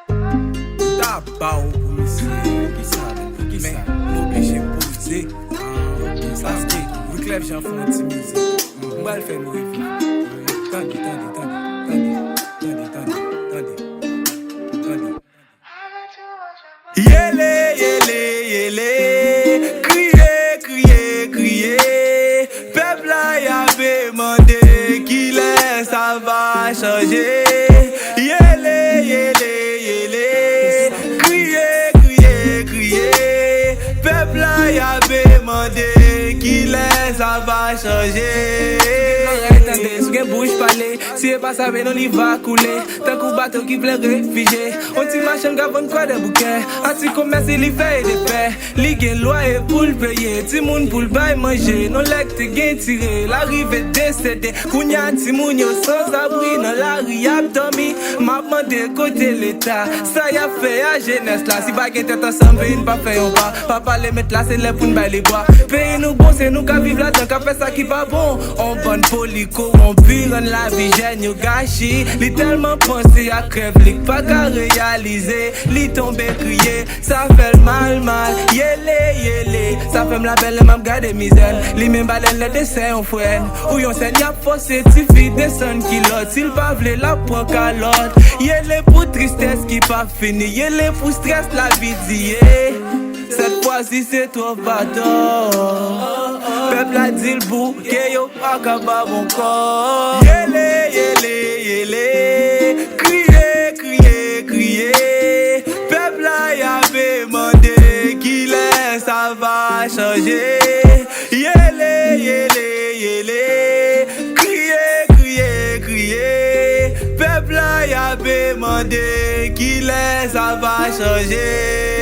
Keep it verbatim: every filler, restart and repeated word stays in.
M ta ba w pou misye, men m oblije poze. Paske Wyclef Jean fè yon ti mizik. M pral fè nou reviv. Tande, tande, tande, tande, tande, tande, tande, tande. Yele, yele, yele, kriye, kriye, kriye. Pèp la y ape mande kilè sa va chanje. Yele, yele, yele, kriye, kriye, kriye. Pèp la y ape mande kilè sa va chanje. Lòrèy tande, si w gen bouch pale, si e pa sa, men non li va koule. Tankou bato ki plen refijye. On ti machann k ap vann kwè de bouke. An ti komès li fè e de pè. Li gen lwaye pou l peye. Timoun pou l bay manje. Non lè k te gen tire. L arive desede. Kounye a timoun yo sanzabri. Nan lari y ap dòmi. M ap mande kote Leta. Sa y ap fè a jenès la. Si pa gen tèt ansanm, peyi n p ap fè yon pa. Pa pale mèt la, se lè pou n bay li bwa. Peyi nou bon, se nou k ap viv ladan, k ap fè sa ki pa bon. On bann poli kowonpi, rann lavi jèn yo gachi. Li tèlman panse a krèv, li k pa ka reyalize. Li tonbe kriye, sa fè l mal, mal. Yele, yele, sa fè m lapèn lè m ap gade mizè l. Li menm balèn lè de sè yon frè n. Ou yon sèn y ap fòse tifi desann kilòt. Si l pa vle, l ap pran kalòt. Yele pou tristès ki p ap fini. Yele pou strès lavi di ye. Sèt fwa si se twòp atò. Pèp la di l bouke, yo pa kapab ankò. Yele, yele, yele, kriye, kriye, kriye. Pèp la y ape mande kilè sa va chanje. Yele, yele, yele, kriye, kriye, kriye. Pèp la y ape mande kilè sa va chanje.